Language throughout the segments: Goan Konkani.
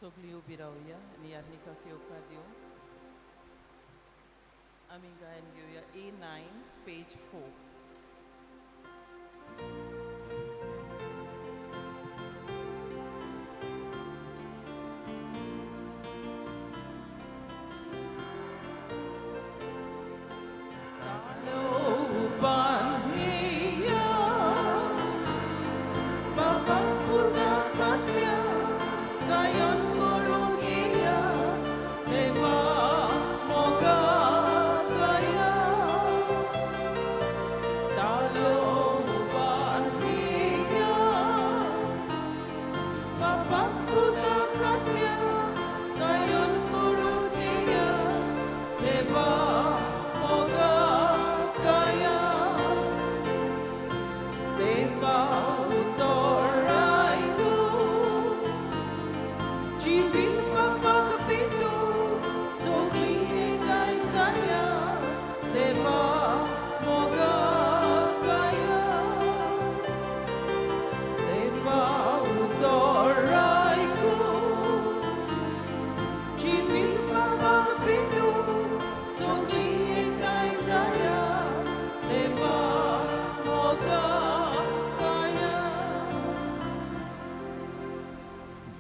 सगळीं उबी रावया आनी यादनिकाक येवकार दिवंक आमी गायन घेवया A9 page 4.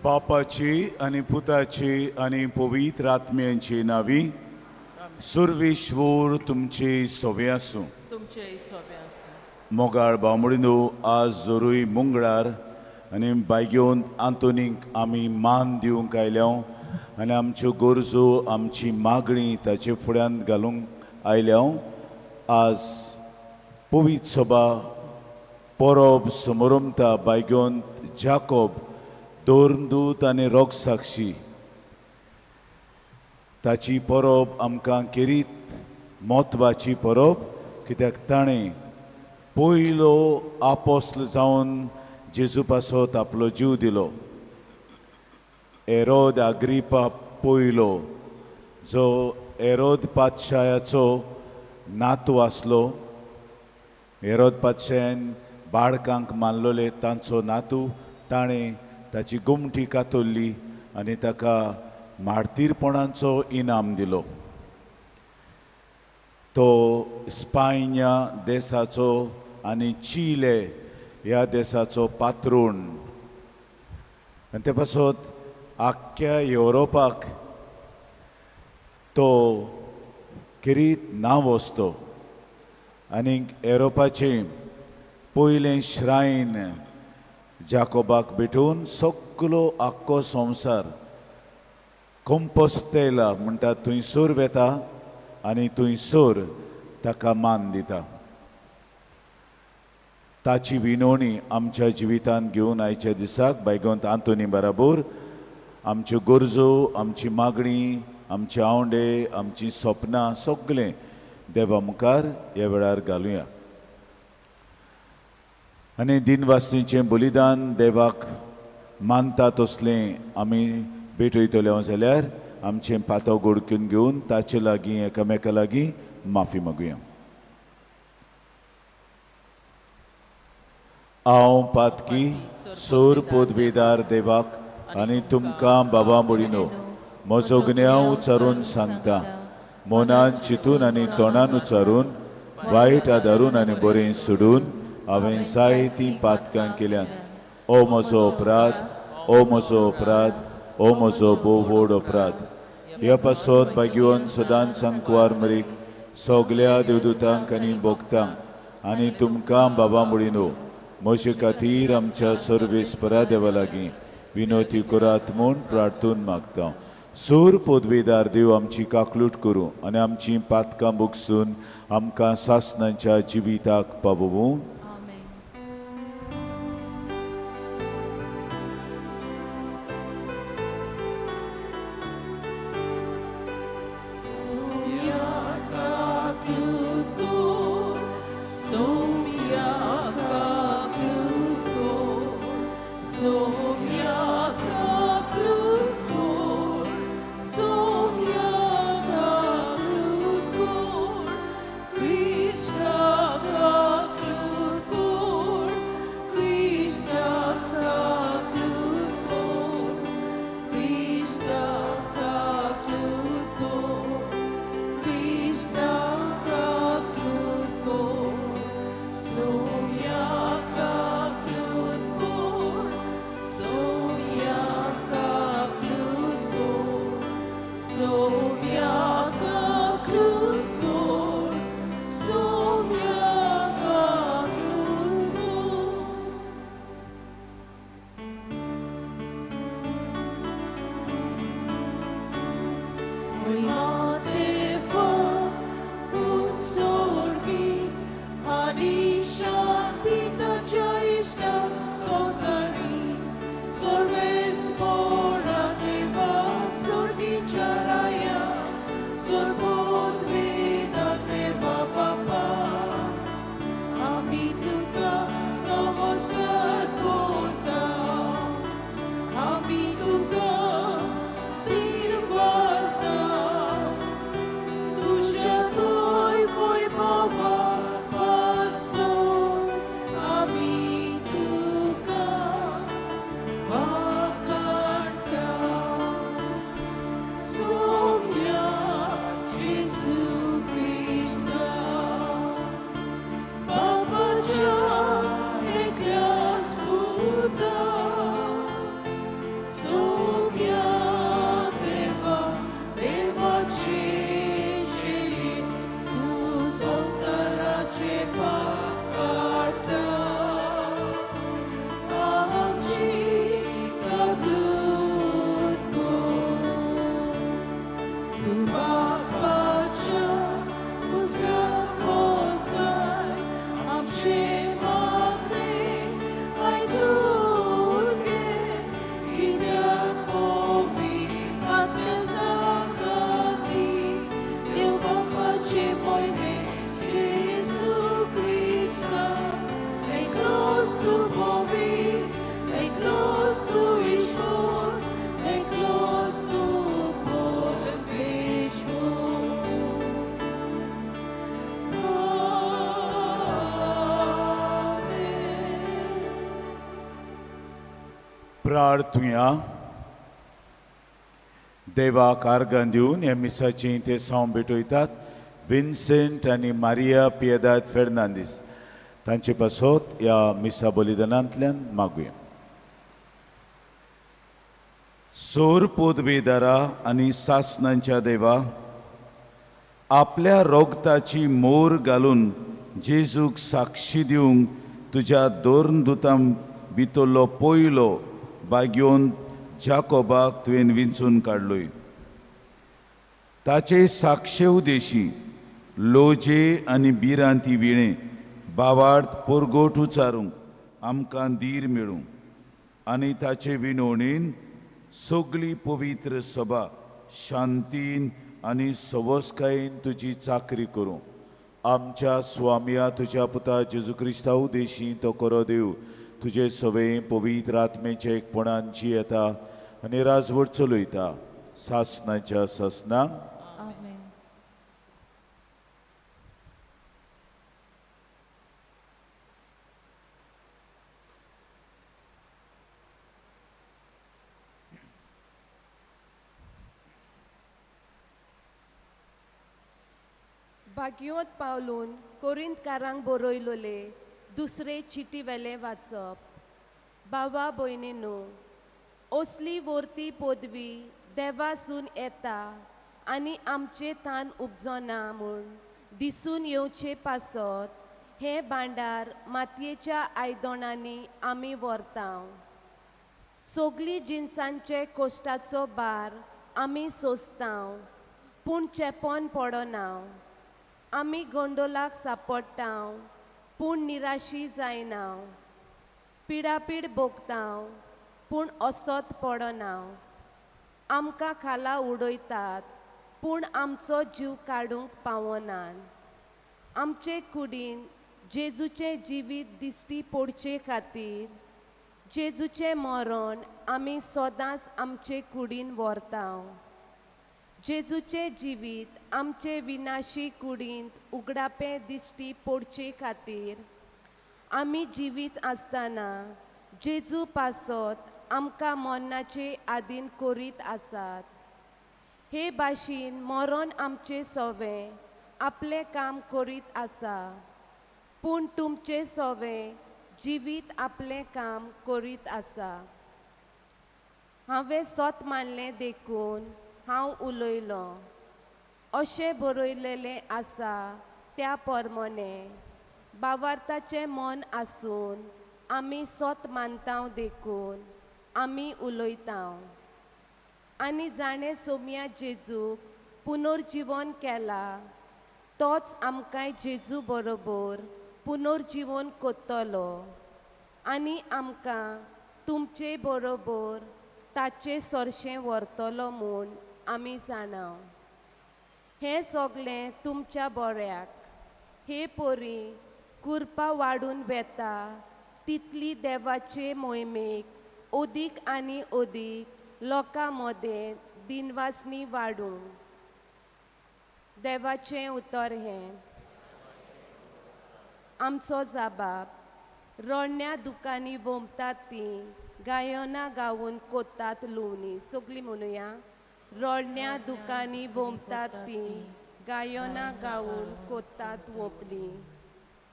बापाची आनी पुताची आनी पवित्र आत्म्यांची नावी सुर्विश्वूर तुमची सोवे आसूं. तुमचे सोबे आसूं. मोगाळ बावमडिनो, आज जरूय मंगळार आनी बायगेवन आंतोनीक आमी मान दिवंक आयल्या आनी आमच्यो गरजो आमची मागणी ताचे फुड्यांत घालूंक आयल्या. आज पवित्र सभा परब समोरमता बायगेवन जाकोब धर्मदूत आनी रोगसाक्षी ताची परब आमकां केरीत म्हत्वाची परब, कित्याक ताणें पयलो आपोस्ल जावन जेजू पासत आपलो जीव दिलो. एरोद आग्रिपा पयलो जो एरोद पातशायाचो नातू आसलो, एरोद पातशायान बाळकांक मानलोले तांचो नातू, ताणें ताची गोमटी कातरली आनी ताका मार्तीरपणाचो इनाम दिलो. तो स्पायन्या देसाचो आनी चिले ह्या देसाचो पात्रूण आनी ते पासत आख्ख्या युरोपाक तो खेरीत नांव वसतो आनीक युरोपाचें पयलें श्रायन जाकोबाक भेटून सगलो आख्खो संवसार कंपोस्तेला म्हणटा थंयसर वेता आनी थंयसर ताका मान दिता. ताची विनवणी आमच्या जिवितांत घेवन आयच्या दिसाक बायगोंत आंतोनी बराबर आमच्यो गरजो, आमची मागणी, आमचे आवंडे, आमची सपनां सगळें देवा मुखार ह्या वेळार घालुया आनी दिनवासनीचें बलिदान देवाक मानता तसलें आमी भेटयतले जाल्यार आमचें पातो गोडकून घेवन ताचे लागीं एकामेका लागीं माफी मागुया. हांव पातकी सोर पदवेदार देवाक आनी तुमकां बाबा मुडिनो म्हजो गुन्यांव उच्चारून सांगता, मनान चिंतून आनी तोंडान उच्चारून वायट आदारून आनी बरें सोडून हांवें जायतीं पातकां केल्यात. ओ म्हजो अपराध, ओ म्हजो अपराध, ओ म्हजो भोव व्हड अपराध. ह्या पासत भाग्यवन सदांच सांकवार मरीक सगल्या देवदूतांक आनी भोगतांक आनी तुमकां बाबा मुडिनो म्हजे खातीर आमच्या सर्वेस्परा देवा लागीं विनोती करात म्हूण प्रार्थून मागता. सूर पदवेदार देव आमची काकलूट करूं आनी आमची पातकां बुकसून आमकां सासनाच्या जिविताक पावोवूं. Krishna. प्रार्थुया. देवाक आर्गां दिवन ह्या मिसाची ते साव भेटयतात विन्सेंट आनी मारिया पियेदाद फेर्नांदीस तांचे पासत ह्या मिसा बलिदानांतल्यान मागुया. सोर पोदवेदारा आनी सासनांच्या देवा, आपल्या रोगताची मोर घालून जेजूक साक्षी दिवंक तुज्या दोन दुतां भितरलो पयलो बागयोन जाकोबाक तुवें विंचून काडलोय. ताचे साक्षे उदेशी लोजे आनी बिरांती विणे बावार्थ पोरगोट उचारूंक आमकां धीर मेळूं आनी ताचे विनवणीन सगली पवित्र सभा शांतीन आनी सवसकायेन तुजी चाकरी करूं. आमच्या स्वामया तुज्या पुता जेजू क्रिस्ता उदेशी तो करो देव तुजे सवे पवित्र आत्मेचे एकपणान जियेता आनी राजवट चलयता सासनाच्या सासनाक. आमेन. भाग्योत पावलून कोरिंतकारांक बरयलोले दुसरे चिटी वेलें वाचप. बाबा भयणीनू, असली वर्ती पदवी देवासून येता आनी आमचे थान उपजना म्हूण दिसून येवचे पासत हें भांडार मातयेच्या आयदनांनी आमी व्हरता. सगली जिनसांचे कोश्टाचो भार आमी सोंसता पूण चेपोन पडना. आमी गोंडोलाक सापडटा पूण निराशी जायना. पिडापीड भोगता पूण असत पडना. आमकां खाला उडयतात पूण आमचो जीव काडूंक पावनात. आमचे कुडीन जेजूचें जिवीत दिश्टी पडचे खातीर जेजूचें मरण आमी सदांच आमचे कुडीन व्हरता. जेजूचें जिवीत आमचे विनाशी कुडींत उगडापें दिश्टी पडचे खातीर आमी जिवीत आसतना जेजू पासत आमकां मरणाचे आदीन करीत आसात. हे भाशेन मरण आमचें सोवें आपलें काम करीत आसा पूण तुमचें सोवें जिवीत आपलें काम करीत आसा. हांवें सत मानलें देखून हांव उलयलों. अशें बरयलेलें आसा त्या परमने बावार्थाचें मन आसून आमी सत मानता देखून आमी उलयता. आनी जाणें सोमया जेजूक पुनर्जिवन केला तोच आमकांय जेजू बरोबर पुनर्जिवन कोत्तलो आनी आमकां तुमचे बरोबर ताचे सरशें व्हरतलो म्हूण आमी जाणा. हें सगलें तुमच्या बऱ्याक. हे परी कुरपा वाडून वेता तितली देवाचे मोहिमेक अदीक आनी अदीक लोकां मदें दिनवासनी वाडूं. देवाचें उतर हें. आमचो जाबाब. रडण्या दुकांनी वोमतात तीं गायनां गावन कोत्तात लुवणी. सगळीं म्हणुया. रडण्या दुकांनी वोमतात तीं गायनां गावन कोत्तात वोंपणी.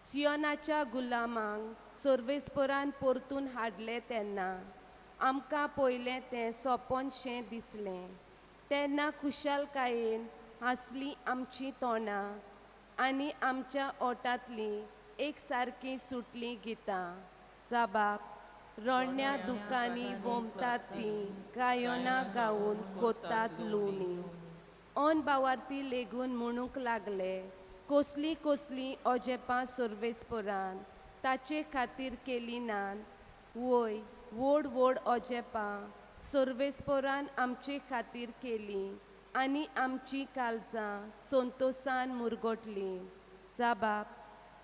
सियोनाच्या गुलामांक सर्वेस्परान परतून हाडले तेन्ना आमकां पयलें तें सोपनशें दिसलें. तेन्ना खुशालकायेन हांसलीं आमचीं तोंडां आनी आमच्या ओटांतलीं एक सारकीं सुटलीं गितां. जाबाब. रडण्या दुकांनी वोमतात तीं गायनां गावन कोत्तात लुवणी. अन बावार्थी लेगून म्हणूंक लागले कसलीं कसलीं अजेपां सर्वेस्परान ताचे खातीर केलीं नात. वय व्हड व्हड अजेपां सर्वेस्परान आमचे खातीर केलीं आनी आमचीं काळजां संतोसान मुरगटलीं. जाबाब.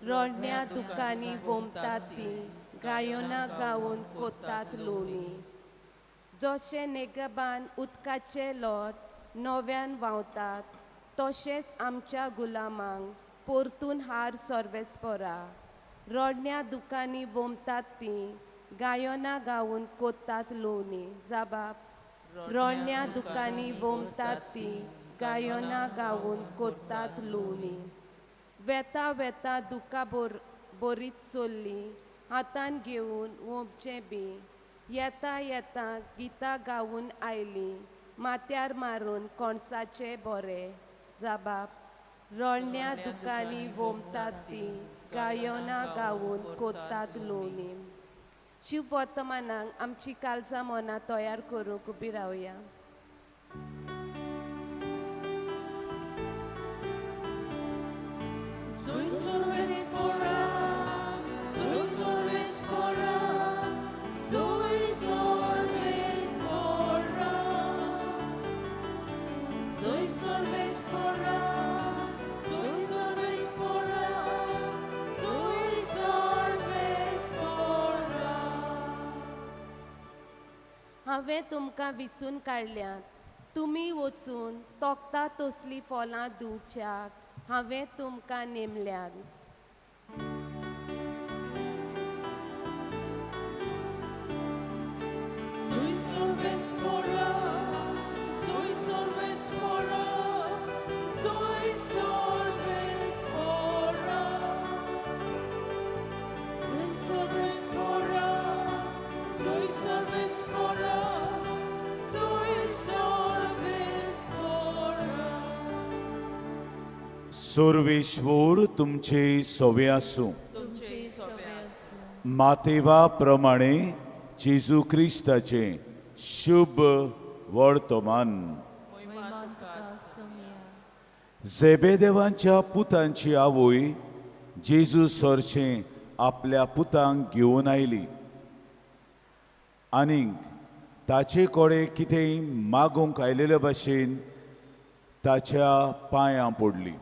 रडण्या दुकांनी वोमतात तीं गायनां गावन कोत्तात लुवणी. जशें नेगबान उदकाचे लोट नव्यान व्हांवतात तशेंच आमच्या गुलामांक परतून हार सर्वेस्परा. रडण्या दुकांनी वोमतात तीं गायनां गावन कोत्तात लुवणी. जाबाब. रडण्या दुकांनी वोमतात तीं गायनां गावन कोत्तात लुवणी. वेता वेता दुकां बरीच चल्लीं हातान घेवन वोमचें बी. येता येता गितां गावन आयलीं माथ्यार मारून कोणसाचें बोरें. जाबाब. रडण्या दुकांनी वोमतात तीं गायनां गावन कोत्तात लुवणी. शिव वर्तमानाक आमची काळजां मनां तयार करूंक उबी रावया. हांवें तुमकां विचून काडल्यात तुमी वचून तोखता तसलीं फळां दिवच्याक हांवें तुमकां नेमल्यात. सर्वेश्वर तुमचे सोवे आसूं. मातेवा प्रमाणे जेजू क्रिस्ताचे शुभ वर्तमान. जेबेदेवांच्या पुतांची आवय जेजू सरशें आपल्या पुतांक घेवन आयली आनीक ताचे कडेन कितेंय मागूंक आयिल्ले भाशेन ताच्या पांयां पडली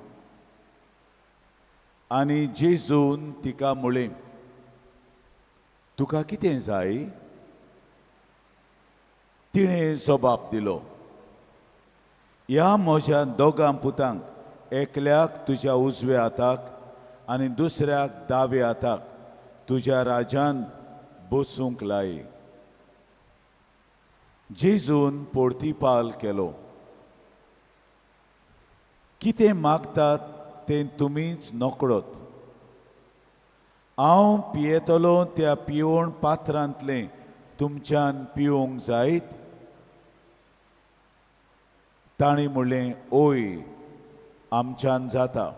आनी जेजून तिका म्हळें, तुका कितें जाय? तिणें जबाब दिलो, ह्या म्हज्या दोगां पुतांक एकल्याक तुज्या उजव्या हाताक आनी दुसऱ्याक दाव्या हाताक तुज्या राज्यान बसूंक लाय. जेजून पोर्तिपाल केलो, कितें मागतात तें तुमीच नकळत. हांव पियेतलो त्या पिवण पात्रांतलें तुमच्यान पिवंक जायत? तांणी म्हणलें, ओय, आमच्यान जाता.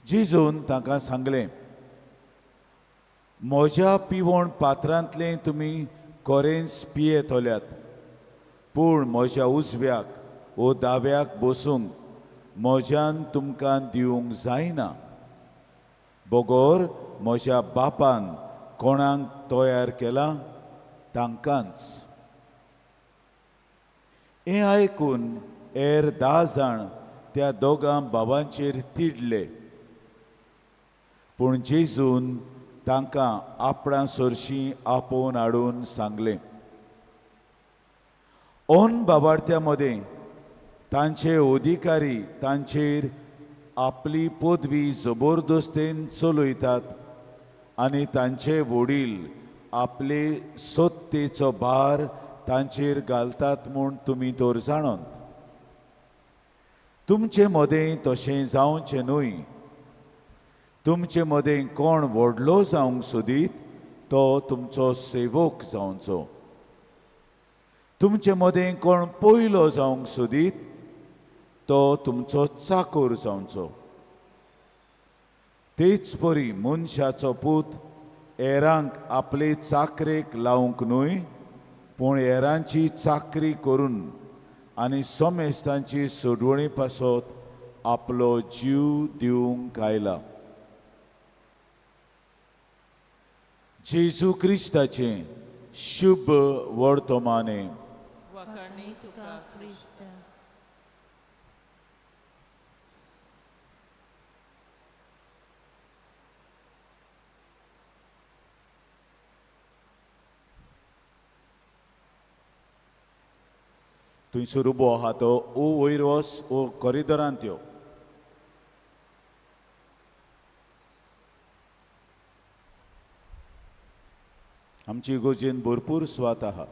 जेजून तांकां सांगलें, म्हज्या पिवण पात्रांतलें तुमी कोरेंच पियेतल्यात, पूण म्हज्या उजव्याक वो दाव्याक बसूंक म्हज्यान तुमकां दिवंक जायना, बगर म्हज्या बापान कोणाक तयार केला तांकांच। हें आयकून हेर 10 जाण त्या दोगां बाबांचेर तिडले, पूण जेजून तांकां आपणा सरशीं आपोवन हाडून सांगलें, ओन बाबार्थ्या मदें तांचे अधिकारी तांचेर आपली पदवी जबरदस्तेन चलयतात आनी तांचे वडील आपले सत्तेचो भार तांचेर घालतात म्हूण तुमी तर जाणत। तुमचे मदें तशें जावचें न्हय। तुमचे मदें कोण व्हडलो जावंक सोदीत तो तुमचो सेवक जावचो, तुमचे मदें कोण पयलो जावंक सोदीत तो तुमचो चाकोर जावचो। तेच परी मनशाचो पूत हेरांक आपले चाकरेक लावंक न्हय, पूण हेरांची चाकरी करून आनी समेस्तांची सोडवणी पासत आपलो जीव दिवंक आयला। जेजू क्रिस्ताचें शुभ वर्तमाने। वाखाणी तुका क्रिस्त। थंयसर उबो आहा तो ओ वयर वच ओ कॉरिडोरांत यो। आमची इगोर्जेन भरपूर सुवात आहा।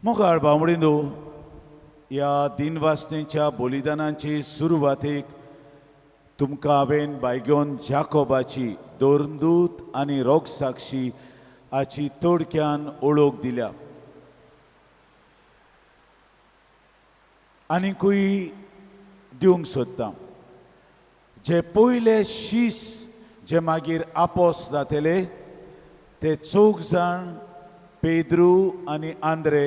मोगाळ बावडिंदो, ह्या दिनवासनेच्या बलिदानाचे सुरवातेक तुमकां हांवें बायगोन जाकोबाची दोरदूत आनी रोगसाक्षी हाची थोडक्यान ओळख दिल्या। आनीकूय दिवंक सोदता जे पयले शीस जे मागीर आपोस जातले ते चौग जाण पेद्रू आनी आंद्रे,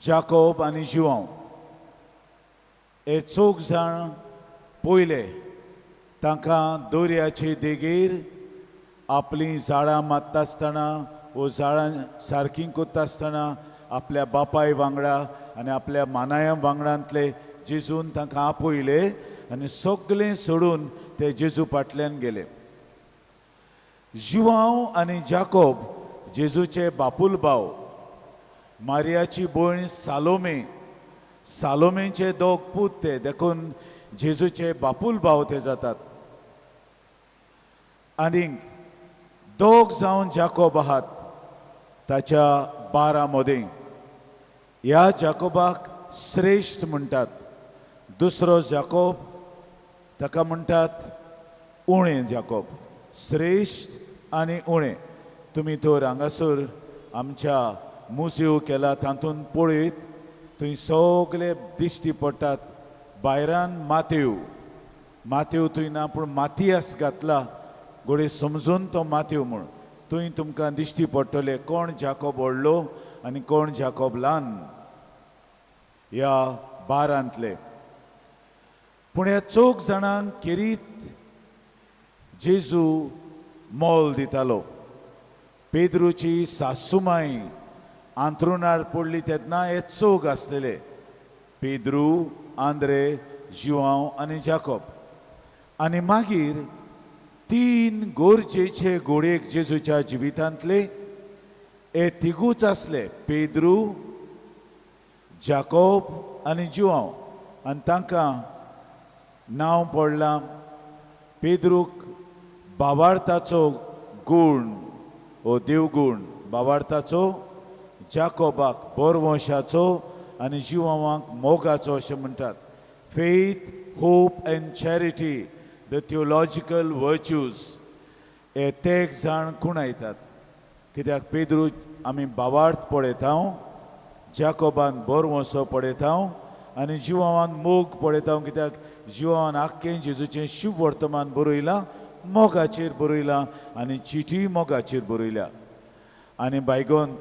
जाकोब आनी जुआंव, हे चौग जाण पयले तांकां दर्याचे देगेर आपलीं झाडां मारता आसतना वो झाडां सारकीं करता आसतना आपल्या बापाय वांगडा आनी आपल्या मानाया वांगडांतले जेजून तांकां आपयले आनी सगळें सोडून ते जेजू फाटल्यान गेले। जुआंव आनी जाकोब जेजूचे बापूल भाव, मारियाची भयण सालोमे, सालोमेचे दोग पूत ते, देखून जेजूचे बापूल भाव ते जातात। आनीक दोग जावन जाकोब आहात ताच्या 12 मदें। ह्या जाकोबाक श्रेश्ठ म्हणटात, दुसरो जाकोब ताका म्हणटात उणें जाकोब, श्रेश्ठ आनी उणें। तुमी तर हांगासर आमच्या मुजियो केला तातूंत पळयत थंय सगळे दिश्टी पडटात। भायरान मातेव, मातेव थंय ना पूण मातियास घातला घोडये समजून तो मातेव म्हूण, थंय तुमकां दिश्टी पडटले कोण जाकोब व्हडलो आनी कोण जाकोब ल्हान ह्या बारांतले। पूण ह्या चौग जाणांक खेरीत जेजू मोल दितालो। पेद्रूची सासूमाय आंतरुणार पडली तेन्ना हे चौग आसलेले, पेद्रू, आंद्रे, जुआंव आनी जाकोब। आनी मागीर 3 गरजेचे घोडयेक जेजूच्या जिवितांतले हे तिगूच आसले, पेद्रू, जाकोब आनी जुआंव। आनी तांकां नांव पडलां पेद्रूक बावार्थाचो गूण ओ देवगूण बावार्थाचो, जाकोबाक बोरवंशाचो आनी जुआंवाक मोगाचो अशें म्हणटात। Faith, hope and charity, the theological virtues, हे तेग जाण खुणायतात। कित्याक पेद्रू आमी बावार्थ पळयता, जाकोबान बोरवंसो पळयता आनी जुआंवान मोग पळयता। कित्याक जुआंवान आख्खें जेजूचें शुभ वर्तमान बरयलां, मोगाचेर बरयलां आनी चिटी मोगाचेर बरयल्या। आनी बायगोंत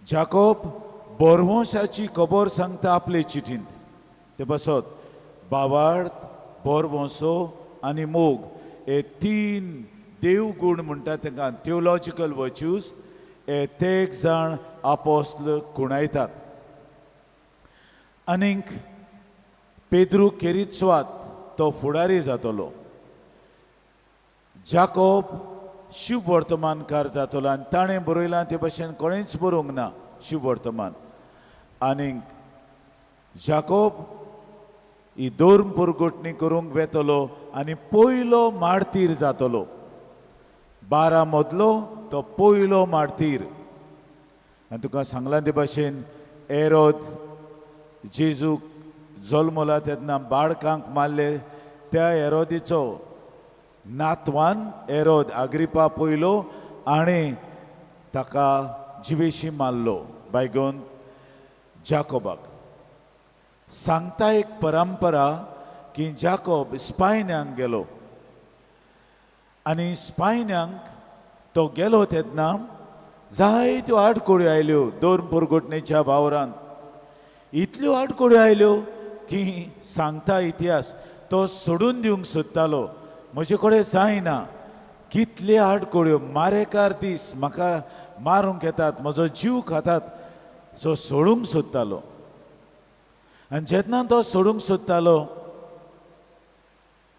जाकोब बोरवंशाची खबर सांगता आपले चिटींत. ते पासत बावार्थ, बोरवंसो आनी मोग हे तीन देवगूण म्हणटा तांकां, थियोलॉजिकल वर्च्यूज, हे तेग जाण आपोस्ल खुणायतात. आनीक पेद्रू केरीत्वात तो फुडारी जातलो, जाकोब शिववर्तमानकार जातलो आनी ताणें बरयलां ते भशेन कोणेंच बरोवंक ना शिववर्तमान. आनीक जाकोब ही धर्म पुरगुटणी करूंक वेतलो आनी पयलो मार्तीर जातलो. 12 मदलो तो पयलो मार्तीर. आनी तुका सांगलां ते भाशेन एरोद जेजूक जल्मला तेन्ना बाळकांक मारले त्या एरोदीचो नातवान एरोद आग्रिपा पयलो आनी ताका जिवेशी मारलो बायगोन जाकोबाक. सांगता एक परंपरा की जाकोब स्पायन्यांक गेलो आनी स्पायन्यांक तो गेलो तेन्ना जायत्यो आडखळ्यो आयल्यो धर्म पुरगुटणेच्या वावरांत. इतल्यो आडखळ्यो आयल्यो की सांगता इतिहास तो सोडून दिवंक सोदतालो, म्हजे कडेन जायना, कितल्यो आडखळ्यो, मारेकार दीस म्हाका मारूंक येतात, म्हजो जीव खातात, सो सोडूंक सोदतालो. आनी जेन्ना तो सोडूंक सोदतालो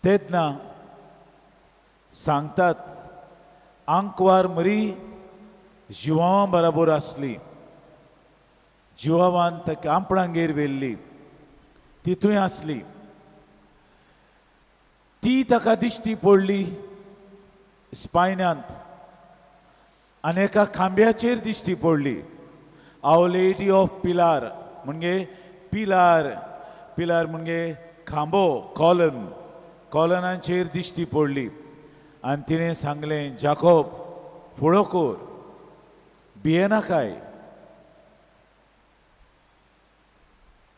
तेन्ना सांगतात आंकवार मरी जिवावा बराबर आसली, जिवावान ताका आपणागेर व्हेल्ली, ती थंय आसली, ती ताका दिश्टी पडली स्पायन्यांत आनी एका खांब्याचेर दिश्टी पडली. आवर लेडी ऑफ पिलार म्हणजे पिलार, पिलार म्हणजे खांबो, कॉलन, कॉलनाचेर दिश्टी पडली आनी तिणें सांगलें, जाकोब फुडो कर, भियेनाकाय,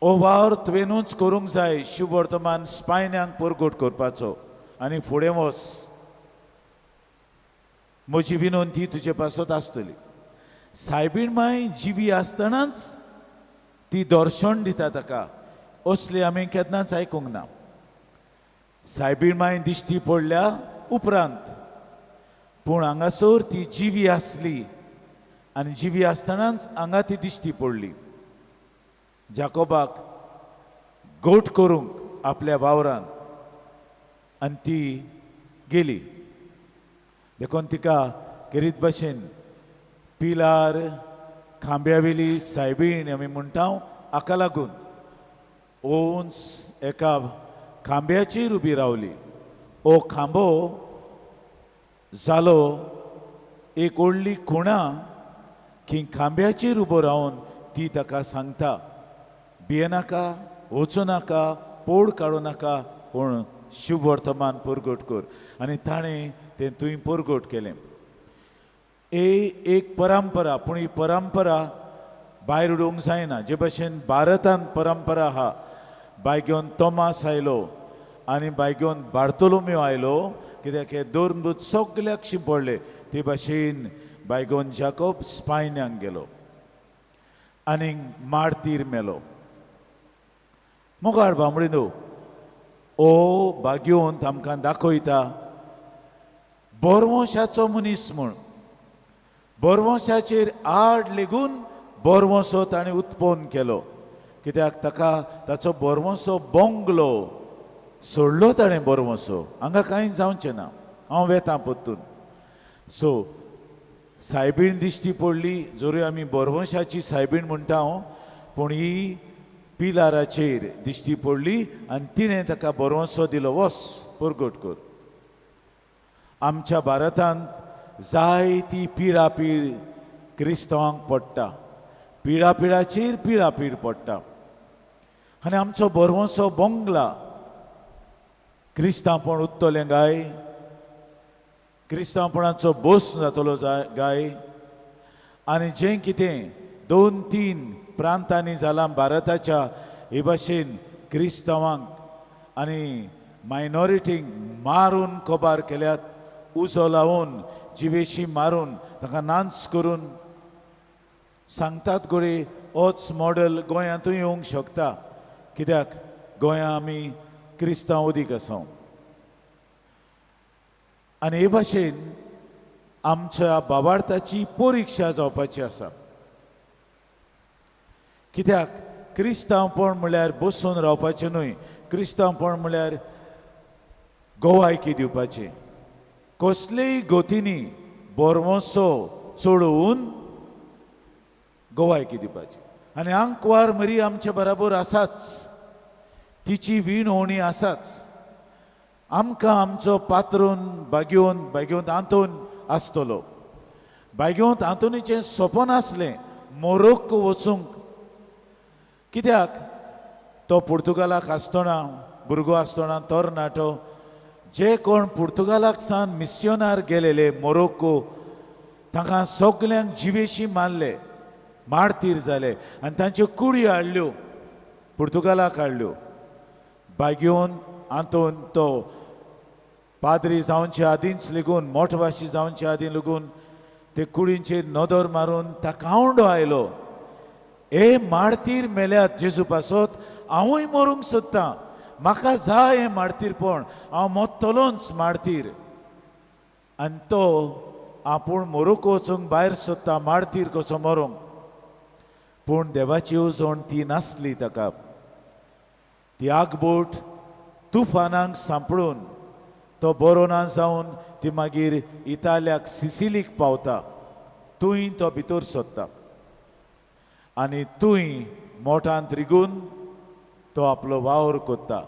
हो वावर तुवेनूच करूंक जाय, शुभवर्तमान स्पायन्यांक परगट करपाचो आनी फुडें वच, म्हजी विनंती तुजे पासत आसतली. सायबीण माय जिवी आसतनाच ती दर्शन दिता ताका, असली आमी केन्नाच आयकूंक ना. सायबीण माय दिश्टी पडल्या उपरांत, पूण हांगासर ती जिवी आसली आनी जिवी आसतनाच हांगा ती दिश्टी पडली. जाकोबाक गोट करूंक आपल्या वावरान आनी ती गेली. देखून तिका खेरीत भाशेन पिलार खांब्यावेली सायबीण आमी म्हणटा, हाका लागून उंच एका खांब्याचेर उबी रावली. हो खांबो जालो एक व्हडली खुणा की खांब्याचेर उबो रावन ती ताका सांगता, भियेनाका, वचूं नाका, पोड काडूं नाका, पूण शुभवर्तमान परगट कर. आनी ताणें तें तुवें परगट केलें. ए एक परंपरा, पूण ही परंपरा भायर उडोवंक जायना. जे भशेन भारतांत परंपरा आहा, बायगेवन तोमास आयलो आनी बायगेवन बार्तोलोम्यो आयलो, कित्याक हे धर्मदूत सगल्याक शिंपडले. ते भाशेन बायगोन जाकोब स्पायन्यांक गेलो आनी मार्तीर मेलो. मोगाळ बांबडीनो, ओ भाग्योंत आमकां दाखयता बोरवंशाचो मनीस म्हूण. बोरवंशाचेर आड लेगून बोरवंसो ताणें उत्पन्न केलो, कित्याक ताका ताचो बोरवंसो बोंगलो सोडलो ताणें. बोरवंसो हांगा कांय जावचें ना, हांव वेतां परतून. सो सायबीण दिश्टी पडली, जरूय आमी बोरवंशाची सायबीण म्हणटा हांव, पूण ही पिलाराचेर दिश्टी पडली आनी तिणें ताका बोरवंसो दिलो, वस परगट कर. आमच्या भारतांत जायती पिळापीळ क्रिस्तांवांक पडटा, पिळापिळाचेर पिळापीळ पडटा आनी आमचो बोरवंसो बोंगला. क्रिस्तांवपण उत्तलें गाय, क्रिस्तांवपणाचो बोस जातलो गाय. आनी जें कितें 2-3 प्रांतांनी जालां भारताच्या, हे भाशेन क्रिस्तांवांक आनी मायनॉरिटींक मारून कबार केल्यात, उजो लावन जिवेशी मारून तांकां नाच करून सांगतात गोडे. होच मॉडल गोंयांतूय येवंक शकता, कित्याक गोंया आमी क्रिस्तांव अदीक आसा. आनी हे भाशेन आमच्या भावार्थाची परिक्षा जावपाची आसा. कित्याक क्रिस्तांवपण म्हळ्यार बसून रावपाचें न्हय, क्रिस्तांवपण म्हळ्यार गोवायकी दिवपाचें. कसलेय गतींनी बोरवोसो चडोवन गोवायकी दिवपाची. आनी आंकवार मरी आमचे बराबर आसाच, तिची विणवणी आसाच. आमकां आमचो पात्रून बागेवन बागेवंत आंतोन आसतलो. बागेवंत आंतोनीचें सपन आसलें मोरोक्को वचूंक, कित्याक तो पुर्तुगालाक आसतना, भुरगो आसतना तरणाटो, जे कोण पुर्तुगालाक सावन मिस्योनार गेलेले मोरोक्को, तांकां सगल्यांक जिवेशी मारले, मार्तीर जाले आनी तांच्यो कुडी हाडल्यो, पुर्तुगालाक हाडल्यो. बागेवन आंतोन तो पाद्री जावचे आदींच लेगून, मोठवाशी जावचे आदीं लेगून ते कुडींचेर नदर मारून ताका आवंडो आयलो, हे मार्तीर मेल्यात जेजू पासत, हांवूय मरूंक सोदतां, म्हाका जाय हें मार्तीरपण, हांव मरतलोच मार्तीर. आनी तो आपूण मरूंक वचूंक भायर सोदता, मार्तीर कसो मरूंक. पूण देवाची येवजण ती नासली ताका. ती आगबोट तुफानाक सांपडून तो बरो ना जावन ती मागीर इतालियाक सिसिलीक पावता. थंय तो भितर सोदता आनी थंय मोठांत रिगून तो आपलो वावर कोत्ता.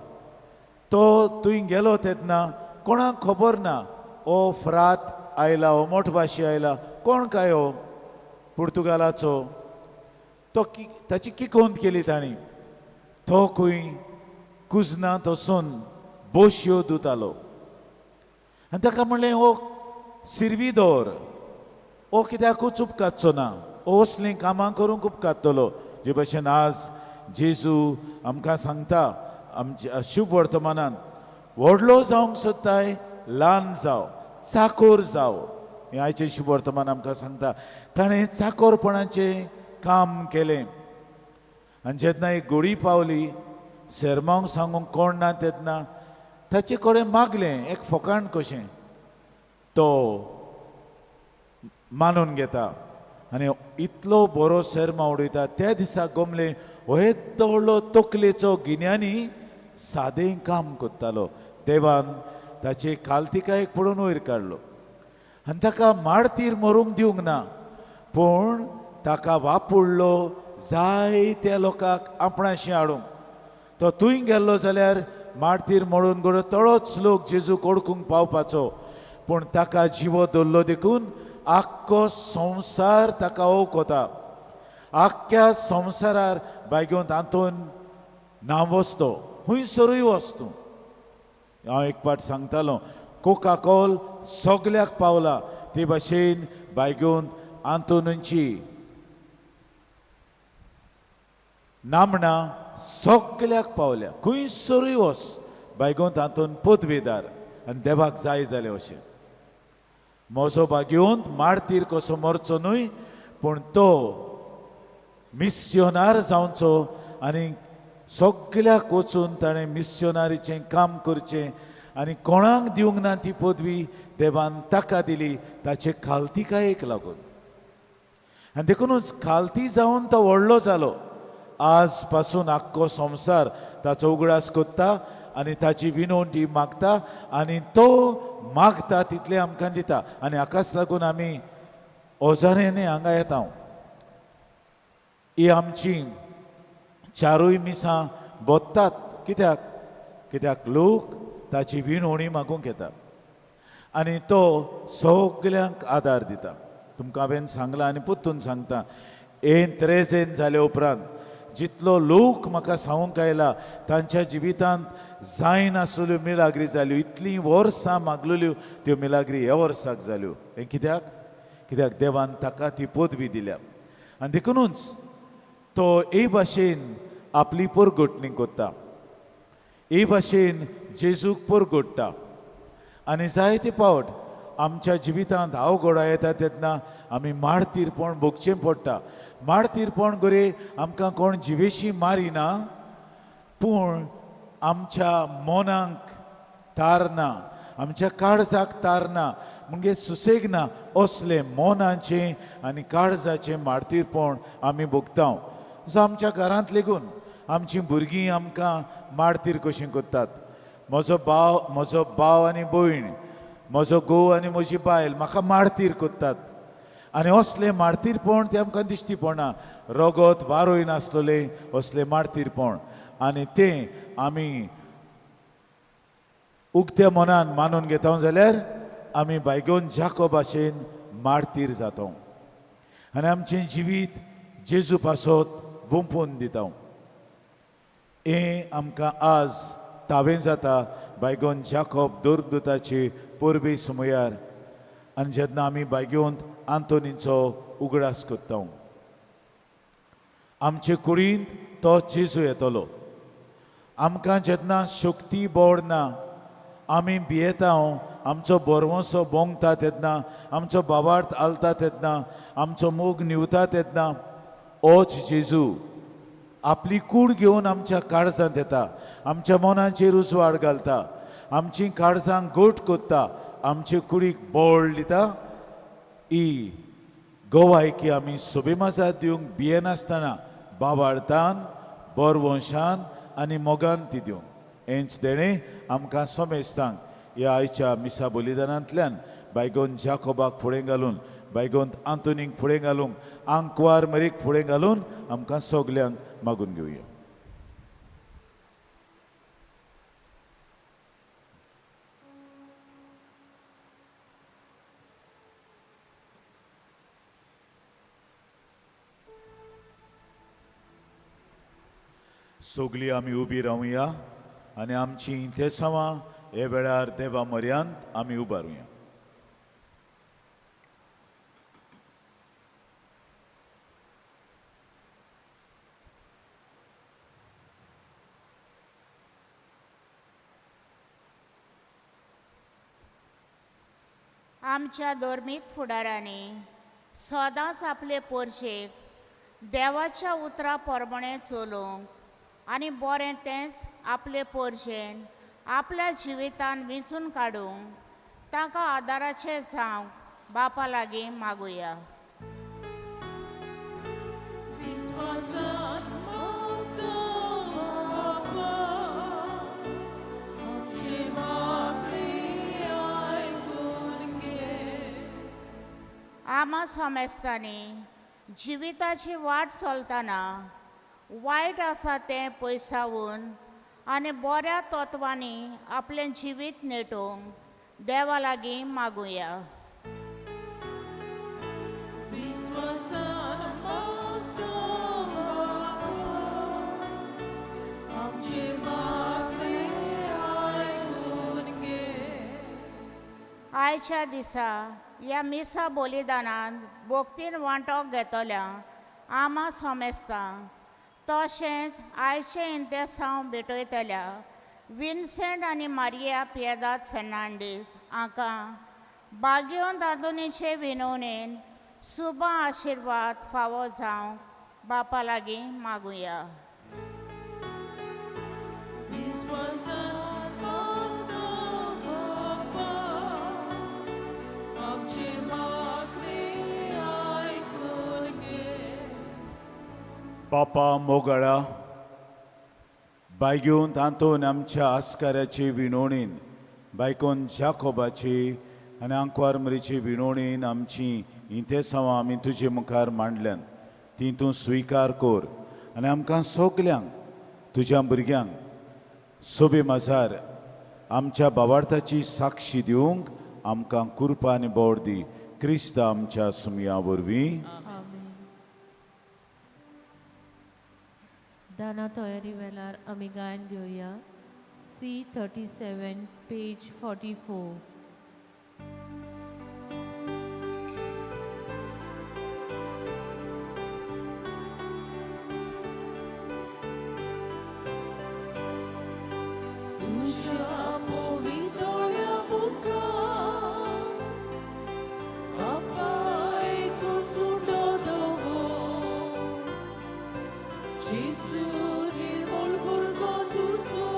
तो थंय गेलो तेन्ना कोणाक खबर ना, ओ फ्रात आयला, ओ मोठवाशी आयला, कोण काय हो पुर्तुगालाचो. तो ताची किकोंत केली तांणी. तो खंय कुजनांत वचून बोशयो धुतालो आनी ताका म्हणलें, हो सिर्विदोर, हो कित्याकूच उपकाचो ना, हो असलीं कामां करूंक उपकातलो. जे भशेन आज जेजू आमकां सांगता आमच्या शुभ वर्तमानान, व्हडलो जावंक सोदताय ल्हान जाव, चाकोर जाव. हें आयचें शुभ वर्तमान आमकां सांगता. ताणें चाकोरपणाचें काम केलें. आनी जेन्ना एक गोडी पावली, सेरमांव सांगूंक कोण ना तेन्ना ताचे कडेन मागलें एक फकाण कशें, तो मानून घेता आनी इतलो बरो सेरमांव उडयता. त्या दिसा गोमलें हो येदो व्हडलो तकलेचो गिन्यानी सादें काम करतालो. देवान ताचे कालतिकायेक पळोवन वयर काडलो आनी ताका मार्तीर मरूंक दिवंक ना, पूण ताका वापुडलो जायत्या लोकांक आपणाशी हाडूंक. तो थंय गेल्लो जाल्यार मार्तीर मोडून घडो तळोच लोक जेजूक ओळखूंक पावपाचो, पूण ताका जिवो दवरलो देखून आख्खो संवसार ताका ओळखता. आख्ख्या संवसारार बायगेवन आंतोन नांव वचतो, खुंयसरूय वच तूं. हांव एक पाट सांगतालो, कोका कोल सगल्याक पावला, ते भाशेन बायगेवन आंतोनीची नामना सगल्याक पावल्या. खुंयसरूय वच बायगोंत आंतोन पदवेदार आनी देवाक जाय जालें अशें. म्हजो बागेवंत मार्तीर कसो मरचो न्हय, पूण तो मिस्योनार जावचो आनी सगल्याक वचून ताणें मिस्योनारीचें काम करचें. आनी कोणाक दिवंक ना ती पदवी देवान ताका दिली, ताचे खालतिकायेक लागून. आनी देखुनूच खालती जावन तो व्हडलो जालो. आज पासून आख्खो संवसार ताचो उगडास कोत्ता आनी ताची विनवणी मागता आनी तो मागता तितलें आमकां दिता. आनी हाकाच लागून आमी ओजाऱ्यांनी हांगा येता. ही आमची चारूय मिसां बोत्तात, कित्याक? कित्याक लोक ताची विनवणी मागूंक येता आनी तो सगल्यांक आदार दिता. तुमकां हांवें सांगलां आनी परतून सांगता, एन त्रेजेन जाले उपरांत जितलो लोक म्हाका सांगूंक आयला तांच्या जिवितांत जायनासल्यो मिलाग्री जाल्यो, इतलीं वर्सां मागलेल्यो त्यो मिलाग्री ह्या वर्साक जाल्यो. हें कित्याक? कित्याक देवान ताका ती पदवी दिल्या. आनी देखुनूच तो ए भाशेन आपली परगटणी करता, ए भाशेन जेजूक परगट्टा. आनी जायते फावट आमच्या जिवितांत अवघडा येता तेन्ना आमी मार्तीरपण भोगचें पडटा. मारतीरपण गोरे आमकां कोण जिवेशी मारिना, पूण आमच्या मनाक तार ना, आमच्या काळजाक तार ना, म्हणजे सुसेग ना, असलें मनाचें आनी काळजाचें मारतीरपण आमी भोगता. सो आमच्या घरांत लेगून आमचीं भुरगीं आमकां मारतीर कशीं करतात. म्हजो भाव आनी भयण, म्हजो घोव आनी म्हजी बायल म्हाका मारतीर करतात. आनी असलें मारतीरपण तें आमकां दिश्टी पडना, रगत वारोय नासलें असलें मारतीरपण. आनी तें आमी उक्त्या मनान मानून घेता जाल्यार आमी बायगोन जाको भाशेन मारतीर जाता आनी आमचें जिवीत जेजू पासत वोंपून दिता. हें आमकां आज तावें जाता बायगोन जाकोब दुर्गदूताचे परबे समयार. आनी जेन्ना आमी बायगोन आंतोनीचो उगडास करता, आमचे कुडींत तो जेजू येतलो. आमकां जेन्ना शक्ती बोड ना, आमी भियेता, आमचो बरवंसो बोंगता तेन्ना, आमचो बावार्थ आलता तेन्ना, आमचो मोग न्हिवता तेन्ना, ओच जेजू आपली कूड घेवन आमच्या काळजांत येता, आमच्या मनाचेर उजवाड घालता, आमची काळजां गोट कोत्ता, आमचे कुडीक बळ दिता. ही गोवायकी आमी सोबेमाजात दिवंक भियेनासतना बावार्थान, बरवंशान आनी मोगान ती दिवंक. हेंच देणें आमकां सोमेस्तांक ह्या आयच्या मिसा बलिदानांतल्यान बायगोन जाकोबाक फुडें घालून, बायगोन आंतोनीक फुडें घालूंक, आंकवार मरीक फुडें घालून आमकां सगल्यांक मागून घेवया. सगळीं आमी उबी रावया आनी आमची इंतेसांवां हे वेळार देवा म्हऱ्यांत आमी उबारुया. आमच्या धर्मीक फुडारांनी सदांच आपले पोरशेक देवाच्या उतरा प्रमाणें चलोवंक आनी बरें तेंच आपले पोरशेन आपल्या जिवितान विंचून काडूंक तांकां आदाराचें जावंक बापा लागीं मागुया. आमा समेस्तांनी जिविताची वाट चलतना वायट आसा तें पयसावून आनी बऱ्या तत्वांनी आपलें जिवीत नेटोवंक देवा लागीं मागुया. आयच्या दिसा ह्या मिसा बलिदानांत भक्तीन वांटो घेतल्या आमा समेस्तांक तशेंच आयचें इंतेसांव भेटयतल्या विन्सेंट आनी मारिया पियेदाद फेर्नांडीस हांकां बागयोन आंतोनीचे विनवणेन सुबा आशिर्वाद फावो जावंक बापा लागीं मागुया. बापा मोगाळा, बायगेवन तातून आमच्या आस्काराची विणोणीन, बायकोन जाकोबाची आनी आंकवार मरीची विणोणीन आमची इंतेसांवां आमी तुजे मुखार मांडल्यान ती तूं स्विकार कर आनी आमकां सगल्यांक तुज्या भुरग्यांक सोबे माजार आमच्या बावार्थाची साक्षी दिवंक आमकां कृपा आनी बोड दी. क्रिस्त आमच्या सुमया वरवीं. दाना तयारी वेळार आमी गायन घेवया. C37 page 44. जेजू निर्मळ भुरगो तुजो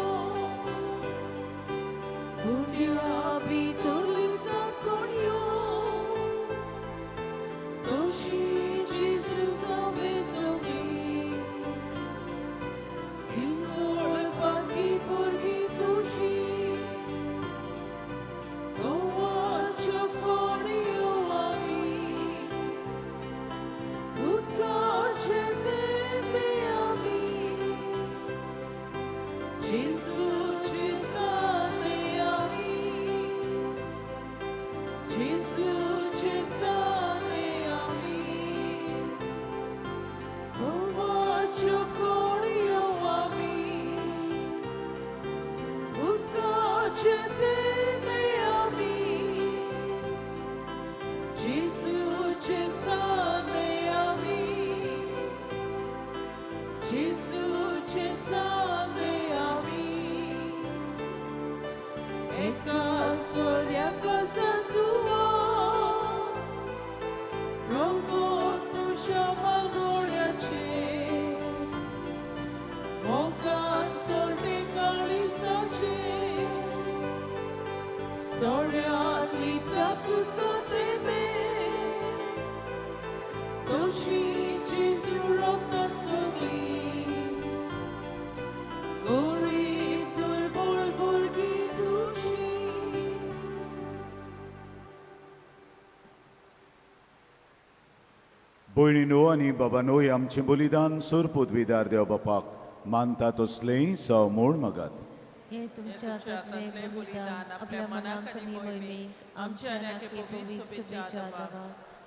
गुंड्या भितर लिपतात कोणयो तशी जेजू सवे सगळी हिंदोळ पाकी भुरगीं तुजी गोवाच्यो कोणयो आमी उदकाचे तेंपे आमी जेजूचे साने आमी जेजूचे साने आमी गोवाच्यो कोणयो आमी उदकाचे तेंपे आमी जेजूचे साने आमी जेजूचे साने आमी एका सोऱ्याक सुवा रंगोत तुज्या मालगोड्याचे मोगान सोडे काळिसाचे सोऱ्यात लिपता तुका तेंपे तशी जेजू रगतान सगळी गरीब दुर्बळ भुरगीं तुजी. भयणीनो आनी बाबानो, हें आमचें बलिदान सोर पदवीदार देव बापाक मानता तसलेंय जावं म्हूण मागात. हे तुमच्या हातांतलें बलिदान आपल्या मनाक आनी मोहिमेक आमच्या आनी पवित्र सभेच्या देवाक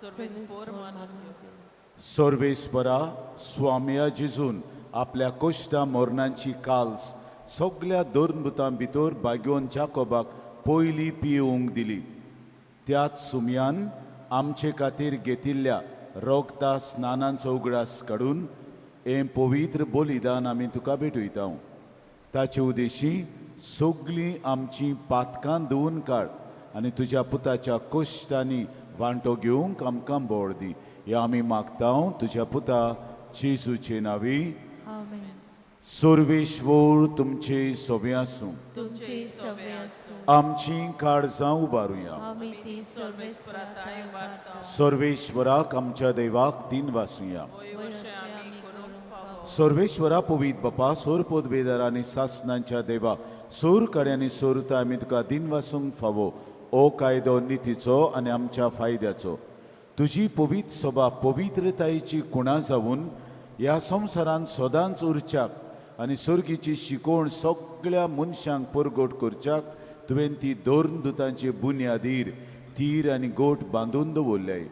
सर्वेस्पोर मानून घेवं. सर्वेस्परा, स्वामया जेजून आपल्या कोश्टा मोरणांची काल्स सगल्या दोरभुतां भितर बागयोन जाकोबाक पयली पिवंक दिली, त्याच सुमयान आमचे खातीर घेतिल्ल्या रोगता स्नानांचो उगडास काडून हें पवित्र बलिदान आमी तुका भेटयता. ताचे उदेशी सगलीं आमचीं पातकां धुवून काड आनी तुज्या पुताच्या कोश्टांनी वांटो घेवंक आमकां बोळ दी. हें आमी मागता तुज्या पुता जेजूचे नांवी. आमेन. सर्वेश्वर तुमचे सोबे आसूं. तुमचे सवे आसूं. आमची काळजां उबारुया. आमी ती सर्वेस्पराताय उबारता. सर्वेश्वराक आमच्या देवाक दिन वासुया. वयरशे आमी करूंक फावो. सर्वेश्वरा, पवीत बापा, सोर पदवेदार आनी सासनांच्या देवा, सोर कड्यांनी सोरता आमी तुका दिन वासूंक फावो. ओ कायदो नितीचो आनी आमच्या फायद्याचो, तुजी पवित्र सभा पवित्रतायेची कुणा जावन ह्या संवसारांत सदांच उरच्याक आनी सर्गीची शिकवण सगळ्या मनशांक परगट करच्याक तुवें ती दोन दुतांचे बुन्यादीर तीर आनी गोट बांदून दवरल्याय.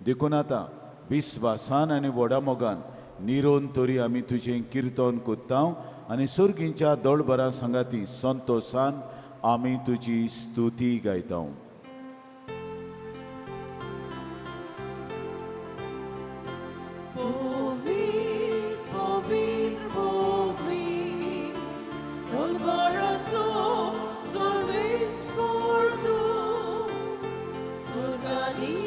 देखून आतां विस्वासान आनी व्हडा मोगान निरोन तरी आमी तुजें किर्तन कोत्ता आनी सर्गींच्या दोळबरां सांगाती संतोसान आमी तुजी स्तुती गायता. पवित्र, पवित्र, पवित्र, डोलबाराचो सर्वेस्पोर तूं, स्वर्गांनी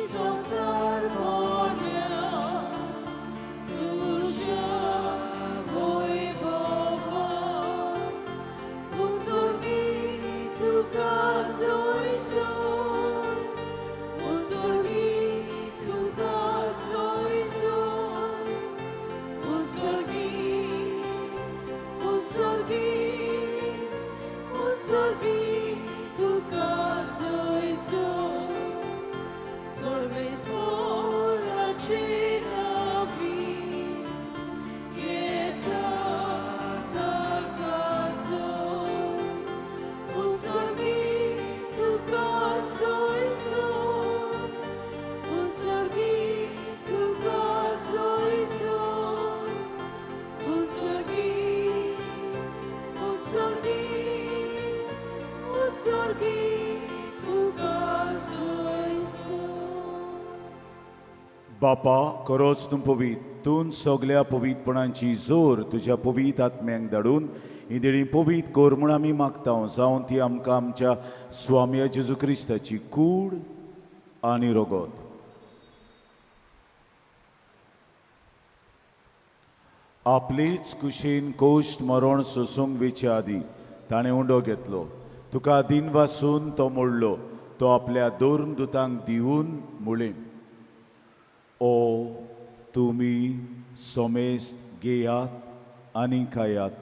संवसार भरल्या तुज्या वैभवान. पूण स्वर्गी तुका जय जय, पूण स्वर्गी तुका जय जय, पूण स्वर्गी, पूण स्वर्गी, पूण स्वर्गी तुका जय जय. सर्वेस्पोराचे नांवी येता ताका जय, पूण स्वर्गी तुका जय जय, पूण स्वर्गी तुका जय जय, पूण स्वर्गी, पूण स्वर्गी, पूण स्वर्गी तुका जय जय. बापा, खरोच तूं पवीत, तूं सगल्या पवीतपणाची जोर तुज्या पवीत आत्म्यांक धाडून ही देणी पवीत कर म्हूण आमी मागता, जावन ती आमकां आमच्या स्वामया जेजू क्रिस्ताची कूड आनी रगत. आपलीच कुशीन कोश्ट मरण सोसूंक वेचे आदीं ताणें उंडो घेतलो, तुका दिन वासून तो मोडलो, तो आपल्या दोन दुतांक दिवन म्हणलें, ओ तुमी समेस्त घेयात आनी खायात,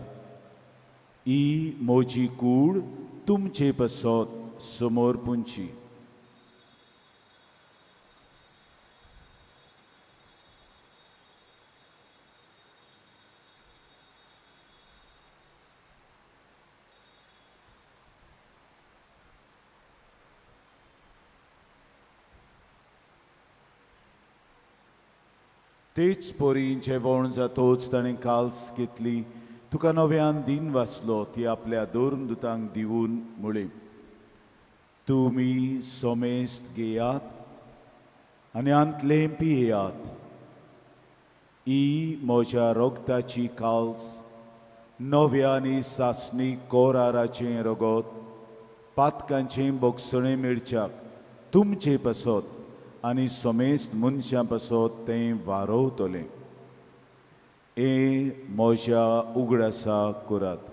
ही म्हजी कूड तुमचे पासत समोर पुंची. तेच परी जेवण जातोच ताणें काल्स घेतली, तुका नव्यान दिन वाचलो, ती आपल्या दोन दुतांक दिवन म्हळें, तुमी समेस्त घेयात आनी आंतलें पियेयात, ही म्हज्या रोगताची काल्स, नव्या आनी सासणी कोराराचें रगत, पातकांचें बोगसणें मेळच्याक तुमचे पासत आनी समेस्त मनशां पासत तें वारोवतलें. हें म्हज्या उगडासा करात.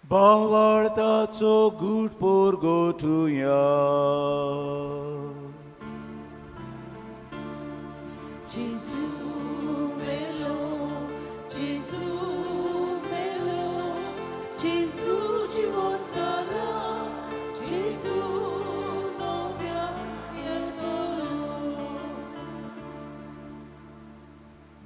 भावार्थाचो गूट पोरगोटुया. जेजू मेलो, जेजू मेलो, जेजू जिवन जाला, जेजू नव्या येतलो.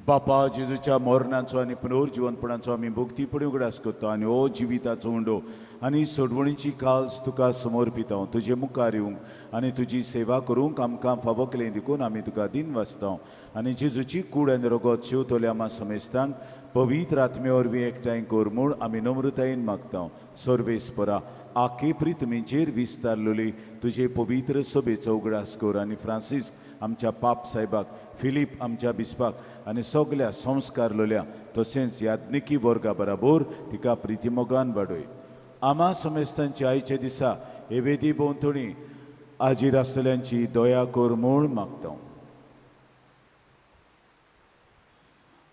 बापा, जेजूच्या मरणाचो आनी पुनर्जिवनपणाचो आमी भक्तीपणी उगडास करता आनी हो जिविताचो उंडो आनी सोडवणीची काल्स तुका समर्पिता. तुजे मुखार येवंक आनी तुजी सेवा करूंक आमकां फावो केलें देखून आमी तुका दिन वाचता आनी जेजूची कूड आनी रगत शेवतल्या आमा समेस्तांक पवित्र आत्मे वरवीं एकठांय कर म्हूण आमी नम्रतायेन मागता. सर्वेस्परा आखे प्रितमीचेर विस्तारलेली तुजे पवित्र सभेचो उगडास कर आनी फ्रांसीस आमच्या पाप साहेबाक, फिलीप आमच्या बिस्पाक आनी सगल्या संस्कारलोल्या तशेंच याज्ञिकी वर्गा बराबर तिका प्रितिमोगान वाडय. आमा समेस्तांची आयच्या दिसा हे वेदी भोंवतणी हाजीर आसतल्यांची दया कर म्हूण मागता.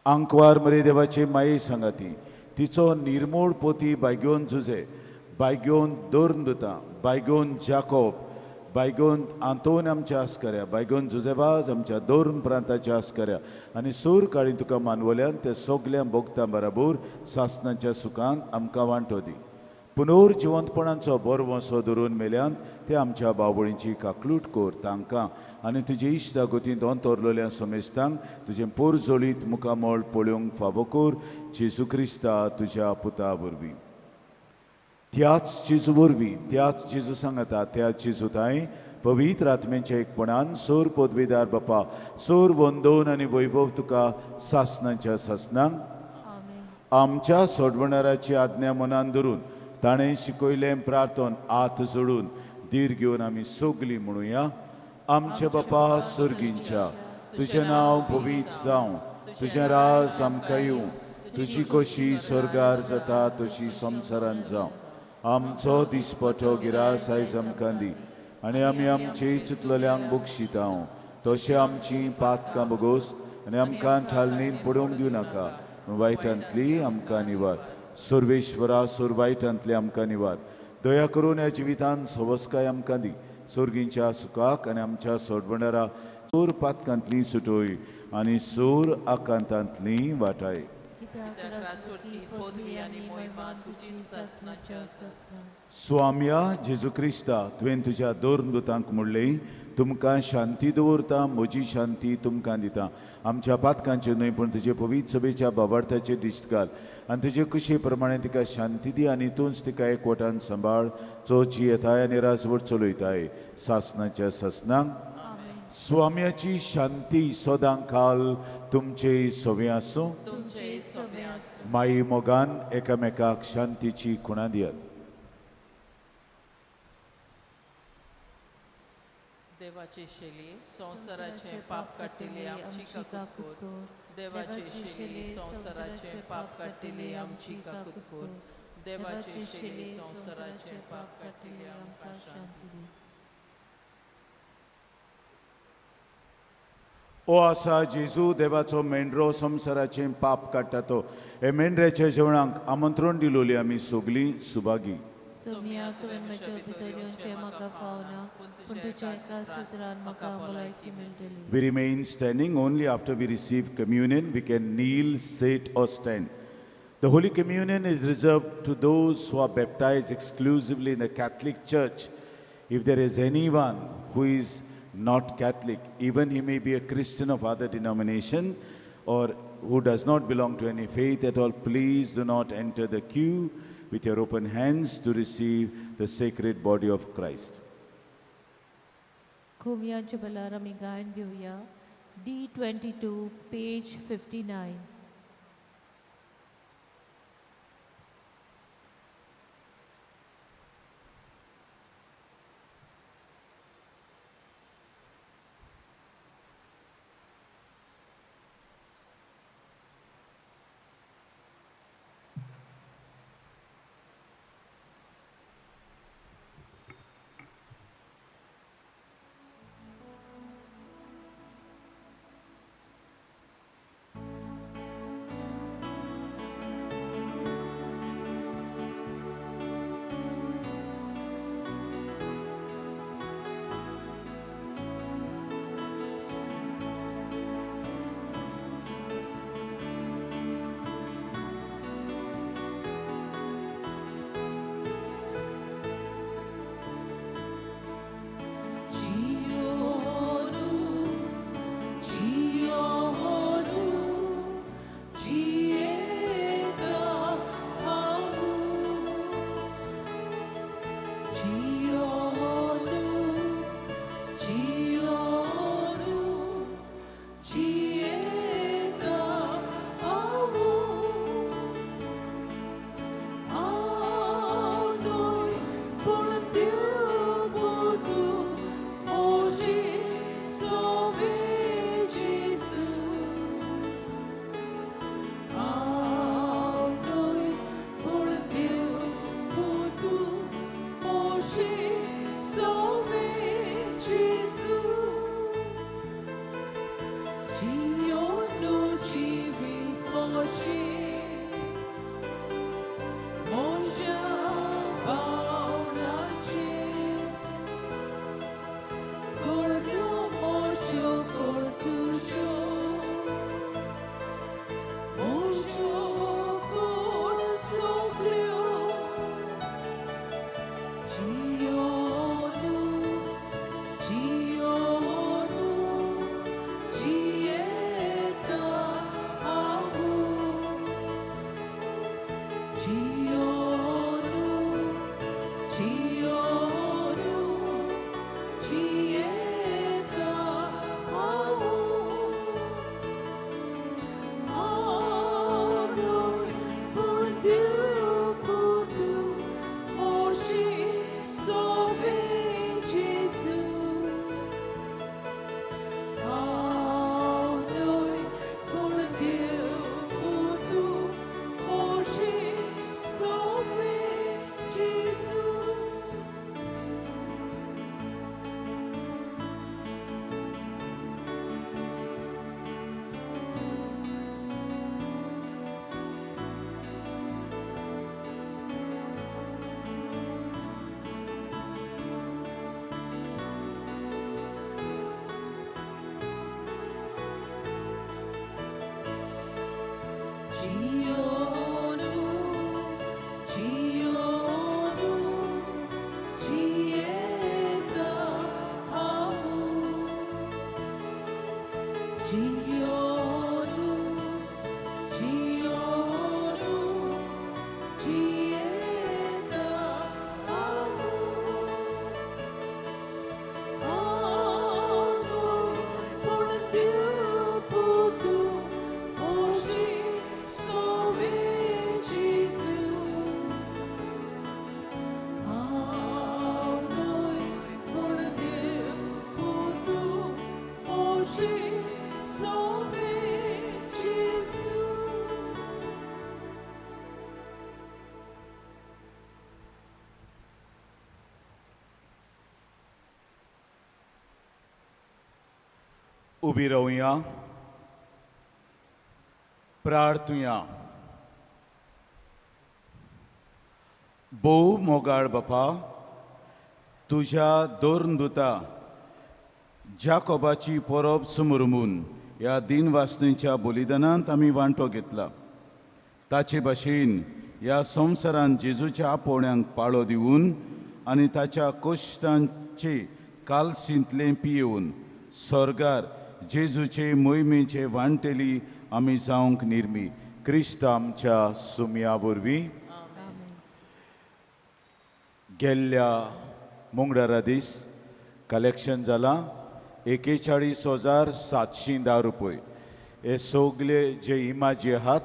आंकवार मरे देवाचे माये सांगाती तिचो निर्मोळ पोती बायगोन जुजे, बायगोन दोर्न दुता, बायगोन जाकोब, बायगोन आंतोन आमच्या आस्कऱ्या, बायगोन जुजेबाज आमच्या दोर्न प्रांताच्या आस्कऱ्या आनी सूर काळी तुका मानवल्यान त्या सगल्या भोगतां बराबर सासनाच्या सुखान आमकां वांटो दी. पुनर्जिवंतपणाचो बरवंसो धरून मेल्यान ते आमच्या बावळींची काकलूट कर तांकां आनी तुजे इश्टागतींत अंतरलेल्या समेस्तांक तुजें पोरजोळीत मुखामळ पळोवंक फावो कर जेजू क्रिस्ता तुज्या पुता वरवीं. त्याच जेजू वरवीं, त्याच जेजू सांगता, त्याच जेजू ताई पवित्र आत्म्याच्या एकपणान सोर पदवीदार बापा सोर वंदोवन आनी वैभव तुका सासनाच्या सासनांक. आमच्या सोडवणाराची आज्ञा मनान धरून ताणें शिकयलें प्रार्थन हात जोडून धीर घेवन आमी सगलीं म्हणुया. आमच्या बापा सर्गींच्या, तुजें नांव पवित्र जावं, तुजें राज आमकां येवं, तुजी कशी स्वर्गार जाता तशी संवसारांत जावं. आमचो दिसपटो गिरास आयज आमकां दी आनी आमी आमचे चिंतलेल्यांक बक्षिता तशें आमची पातकां बगोस आनी आमकां ठालणीन पडोवंक दिवं नाका, वायटांतली आमकां निवार. सर्वेश्वरा सोर वायटांतली आमकां निवार. दया करून ह्या जिवितान सवस्काय आमकां दी, सोर्गींच्या सुखाक आनी आमच्या सोडवणारा सोर पातकांतली सुटोय आनी सोर आकांतांतली वाटाय. स्वाम्या जेजू क्रिस्ता, तुवें तुज्या दोन दुतांक म्हणलें, तुमकां शांती दवरता, म्हजी शांती तुमकां दिता. आमच्या पातकांचे न्हय पूण तुजे पवित्र सभेच्या बाबार्थाचे दिश्ट घाल आनी तुजे कुशे प्रमाणे तिका शांती दी आनी तूंच तिका एकवटान सांबाळ, चोची येताय आनी राजवट चलयताय सासनाच्या सासनांक. स्वाम्याची शांती सदां काल तुमचे सवे आसूं. माई मोगान एकामेकाक शांतीची खुणा दियात. देवाचे शेली संवसाराचे पाप काडटिले आमची काकूत कर. देवाचे शेली संवसाराचे पाप काडटिले आमची काकूत कर. देवाचे शेली संवसाराचे पाप काडटिले आमकां शांती दी. ओ आसा जेजू देवाचो मेंढरो संवसाराचें पाप काडटा तो हे मेंढऱ्याच्या जेवणाक आमंत्रण दिलोली आमी सगलीं सुभागी. सोम्या तुवें म्हज्या भितर येवचें म्हाका फावना, पूण तुज्या एका सुत्रान म्हाका भलायकी मेळटली. We remain standing only after we receive communion. We can kneel, sit, or stand. The Holy Communion is reserved to those who are baptized exclusively in the Catholic Church. If there is anyone who is not Catholic, even he may be a Christian of other denomination or who does not belong to any faith at all, please do not enter the queue with your open hands to receive the sacred body of Christ. खुमयांच्या वेळार आमी गायन घेवया D 22 page 59. जियोनु जियोनु जियेता हांव. जियोनु जियोनु जियेता हांव. हांव न्हय पूण देव तूं म्हजी सोवे जेजू. हांव न्हय पूण देव तूं म्हजी सोवे जेजू. जियोनु जिवीत म्हजें म्हज्या पावलाचेर. उबी रावया, प्रार्थुया. भोव मोगाळ बापा, तुज्या दोरदुता जाकोबाची परब सुमरमून ह्या दिनवासनेच्या बलिदानांत आमी वांटो घेतला. ताचे भाशेन ह्या संवसारांत जेजूच्या आपोवण्यांक पाळो दिवन आनी ताच्या कोश्टांचे कालसींतलें पियेवन स्वर्गार जेजूचे मोहिमेचे वांटेली आमी जावंक निर्मी, क्रिस्त आमच्या सुमया वरवीं. गेल्ल्या मुंगडारा दीस कलेक्शन जालां 41,710 रुपये. हे सगळे जे इमाजी आहात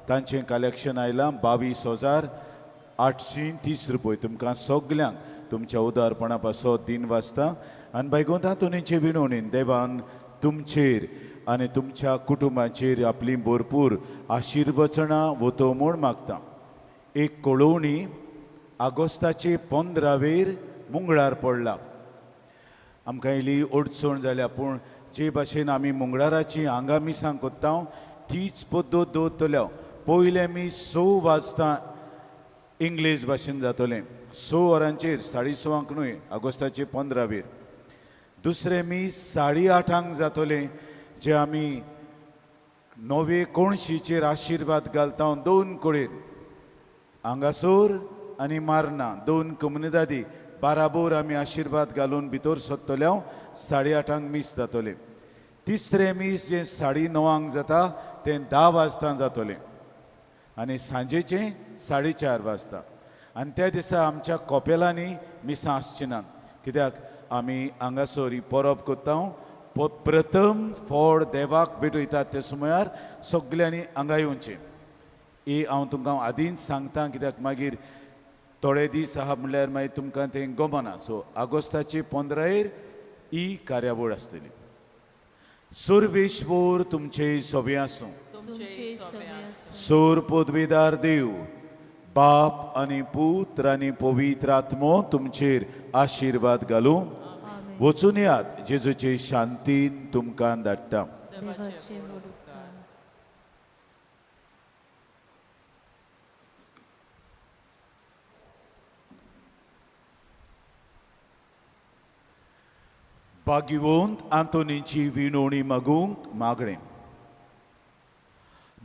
तांचें कलेक्शन आयलां 22,830 रुपये. तुमकां सगल्यांक तुमच्या उदारपणा पासत दिन वाचता आनी बायगोंत आंतोनीचे विनवणीन देवान तुमचेर आनी तुमच्या कुटुंबाचेर आपली भरपूर आशिर्वचनां वतो म्हूण मागता. एक कळोवणी, आगोस्ताचे 15वेर मुंगळार पडला. आमकां इल्ली अडचण जाल्या, पूण जे भाशेन आमी मुंगळाराची हांगा मिसां कोत्ता तीच पद्दत दवरतल्या. पयलें मीस 6 वाजता इंग्लीश भाशेन जातलें, 6 वरांचेर, 6:30 न्हय, आगोस्ताचे 15वेर. दुसरें मीस 8:30 जातलें, जे आमी नवे कोणशीचेर आशिर्वाद घालता दोन कडेन, हांगासर आनी मारना, दोन कम्युनिदादी बाराबोर आमी आशिर्वाद घालून भितर सोदतले. 8:30 मीस जातलें. तिसरें मीस जें 9:30 जाता तें 10 वाजता जातलें आनी सांजेचें 4:30 वाजता. आनी त्या दिसा आमच्या कोपेलांनी मिसां आसची नात, कित्याक आमी हांगासर ही परब करता. प्रथम फळ देवाक भेटयतात ते सुमार सगल्यांनी हांगा येवचें. ही हांव तुमकां आदींच सांगता, कित्याक मागीर थोडे दीस आहा म्हणल्यार मागीर तुमकां तें गमना. सो आगोस्ताचे 15 ही कार्यावळ आसतली. सर्वेश्वर तुमचे सवे आसूं. सोर पदवीदार देव बाप आनी पुत्र आनी पवित्र आत्मो तुमचेर आशिर्वाद घालूं. वचून यात, जेजूचे शांतीन तुमकां धाडटा. भाग्यवंत आंतोनीची विनवणी मागूंक मागणें.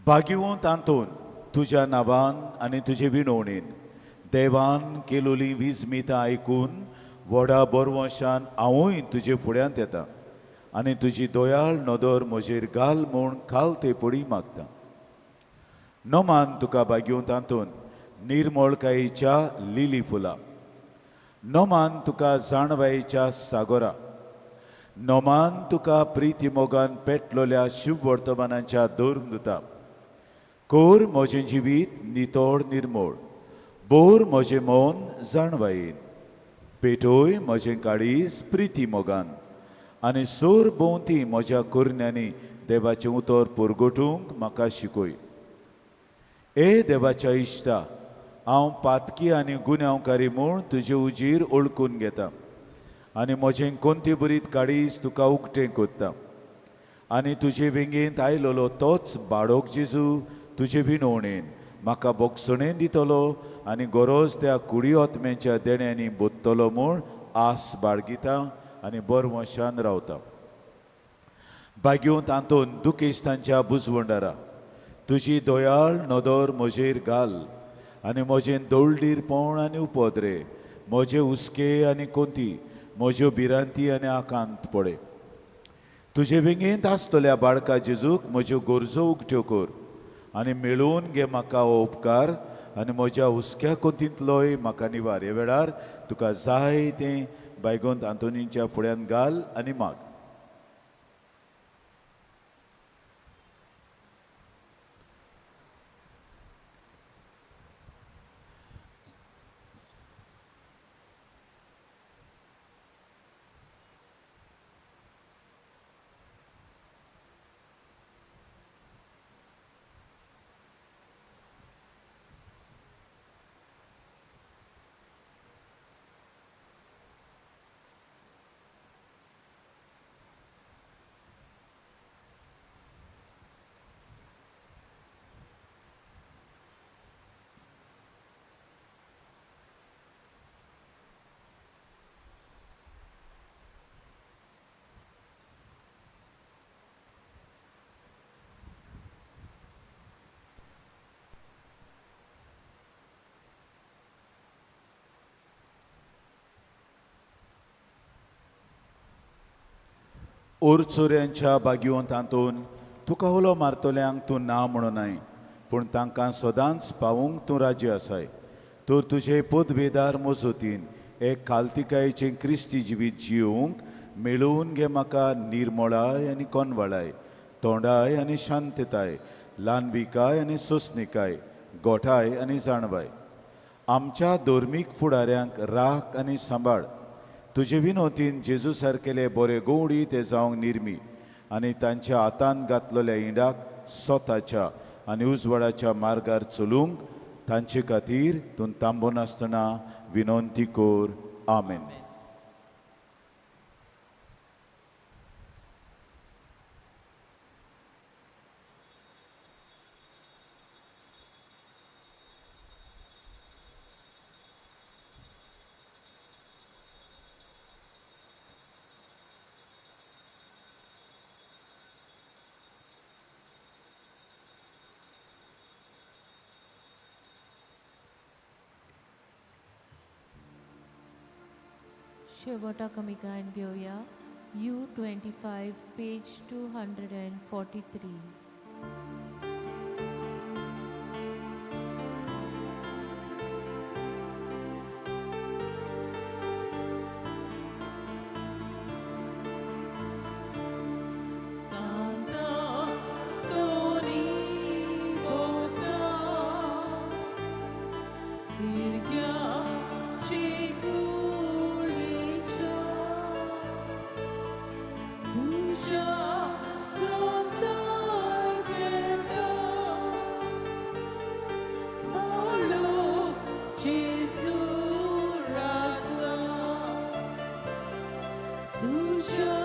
भाग्यवंत आंतोन, तुज्या नांवान आनी तुजे विनवणेन देवान केलोली विजमितां आयकून व्हडा बरवशान हांवूय तुजे फुड्यांत येता आनी तुजी दयाळ नदर म्हजेर घाल म्हूण खाल ते पडी मागता. नमान तुका भाग्यवंत आंतोन निर्मळकायेच्या लिली फुलां, नमान तुका जाणवायेच्या सागोरा, नमान तुका प्रिती मोगान पेटलोल्या शिववर्तमानाच्या धर्मदुता. कोर म्हजें जिवीत नितळ निर्मळ, बोर म्हजें मन जाणवायेन, पेटोय म्हजें काळीज प्रिती मोगान आनी सोर भोंवती म्हज्या करण्यांनी देवाचें उतर पुरगोटूंक म्हाका शिकय. ए देवाच्या इश्टा, हांव पातकी आनी गुन्यांवकारी म्हूण तुजे उजीर ओळखून घेता आनी म्हजें कोंती बरीत काळीज तुका उक्तें करता आनी तुजे वेंगेंत आयलोलो तोच बाळोक जेजू तुजे विनवणेन म्हाका बोगसणेन दितलो आनी गरज त्या कुडी आत्म्याच्या देण्यांनी बोत्तलो म्हूण आस बाळगिता आनी बरवंशान रावता. भाग्यवंत आंतोन दुखेस्तांच्या बुजवंडारा, तुजी दयाळ नदर म्हजेर घाल आनी म्हजें दळडीरपण आनी उपद्रे, म्हजे हुस्के आनी कोंती, म्हज्यो भिरांती आनी आकांत पडे. तुजे वेंगेंत आसतल्या बाळका जेजूक म्हज्यो गरजो उक्त्यो कर आनी मेळोवन घे म्हाका हो उपकार आनी म्हज्या हुस्क्या कोंतींतलोय म्हाका निवार. ह्या वेळार तुका जाय तें बायगोंत आंतोनीच्या फुड्यांत घाल आनी माग. ओरचुऱ्यांच्या भाग्यवंत आंतोन तुका उलो मारतल्यांक तूं ना म्हणूनाय पूण तांकां सदांच पावूंक तूं राजी आसाय. तर तुजे पदवेदार मजतीन एक कालतिकायेचें क्रिस्ती जिवीत जियोवंक मेळोवन घे म्हाका निर्मळाय आनी कोनवाळाय, तोंडाय आनी शांतताय, ल्हानविकाय आनी सोंसणिकाय, गोठाय आनी जाणवाय. आमच्या धर्मीक फुडाऱ्यांक राख आनी सांबाळ. तुजे विनोतीन जेजू सारकेले बरे गवडी ते जावंक निर्मी आनी तांच्या हातान घातलेल्या इंडाक स्वताच्या आनी उजवाडाच्या मार्गार चलूंक तांचे खातीर तूं तांबो नासतना विनंती कर. आमेन. शेवटाक आमी गायन घेवया U25 page 243. Tuja